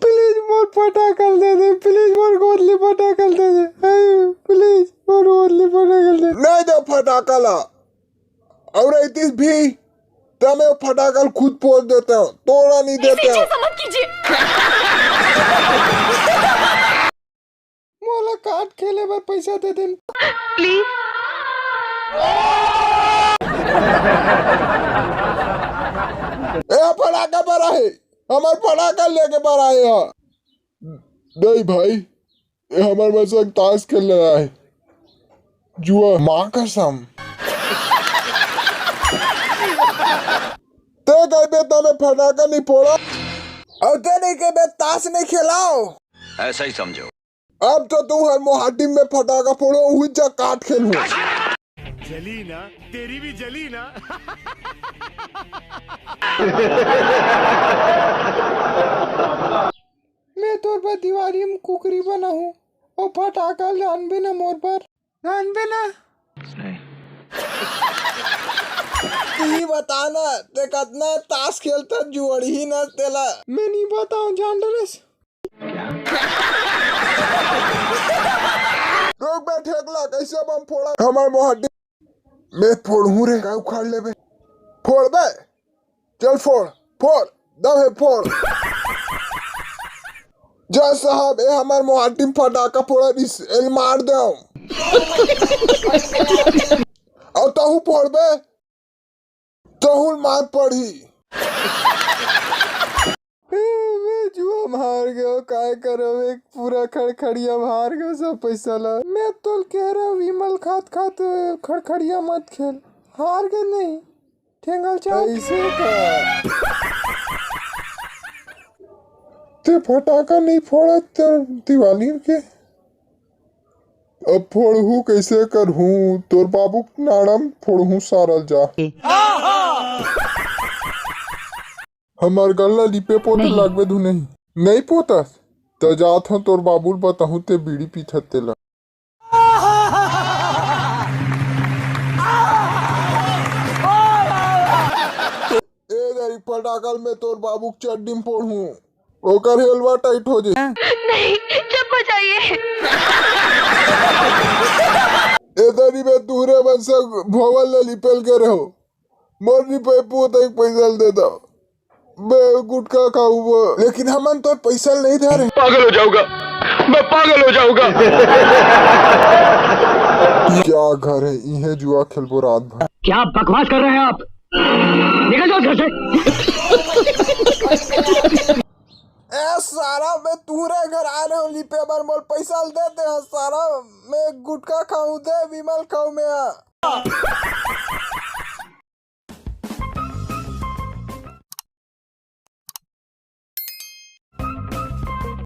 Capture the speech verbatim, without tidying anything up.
Please मोर फटाकल दे दे, please मोर गोदली फटाकल दे दे, प्लीज मोर गोदली फटाकल दे दे। नहीं दे फटाकल। अउ रहितिस भी, त मैं फटाकल खुद फोड़ देते हूँ, तोला नहीं देते हूँ। ऐसा मत कीजिए। मोला काट खेले बर पैसा दे देन। प्लीज। ए फटाका बर आहे, हमर फटाका लेके बर आहे ह। नहीं भाई, ए हमर मन संग ताश खेलने आए। जुआ, माँ कसम। ते कहिबे त मैं फटाका नहीं फोड़ा। अउ ते नहीं कहिबे ताश नहीं खेलाओ। ऐसा ही समझो। अब तो तू हर मोहाटी में फटाका फोड़ो, उही जा काट खेलूं। जली ना, तेरी भी जली ना। मैं तोर बर दिवाली में कुकरी बनाहूँ, अउ फटाका लानबे ना मोर बर, लानबे ना। तू ही बता ना, ते कतना ताश खेलता जुअड़ही ना तेला। मैं नहीं बताऊँ, जान डरेस। रोक बे ठेकला, कैसे बम फोड़ा? हमार मोहड्डी में फोड़हूँ रे, का उखाड़ लेबे? फोड़ बे, चल फोड़, फोड़, दम है फोड़। जज साहब, ए हमार मोहड्डी में फटाका फोड़ा दिस, एल मार दे। अउ तहू फोड़ बे। तहुल मार पड़ही। ए, मैं जुआ म हार गयो, काय करव, एक पूरा खड़खड़िया म हार गयो सब पैसा ला। मैं तोल कह रहा विमल खात खात खड़खड़िया मत खेल, हार गए नहीं, ठेंगल चाट। ऐसे का? ते फटाका नहीं फोड़त ते दिवाली के? अब फोड़हू कैसे करहूँ? तोर बाबू के नाड़ा म फोड़हूँ सारल जा। हमार गल्ला लिपे पोते नहीं। लागबे धुन नहीं। नहीं पोतस? त जात हूँ तोर बाबू ल बताहूँ ते बीड़ी पीथत तेला। ए दरी फटाकल में तोर बाबू के चड्डी म फोड़हूँ। ओकर हेलवा टाइट हो जे। नहीं, जब बचाइए। ए दरी में तुहरे मन से भवन ले लिपेल के रहो। मोर नहीं पे पूत एक पैसा दे दो। मैं गुटखा खाऊंगा, लेकिन हमन तोर पैसा नहीं धरे। पागल हो जाऊंगा, मैं पागल हो जाऊंगा। क्या घर है, इहे जुआ खेलबो रात भर। क्या बकवास कर रहे हैं आप? निकल जाओ घर से। ए सारा, मैं तुहरे घर आ रहे हूँ लिपे बर, मोर पैसा दे दे। हाँ सारा, मैं गुटखा खाऊं दे, विमल खाऊं मैं। हाँ।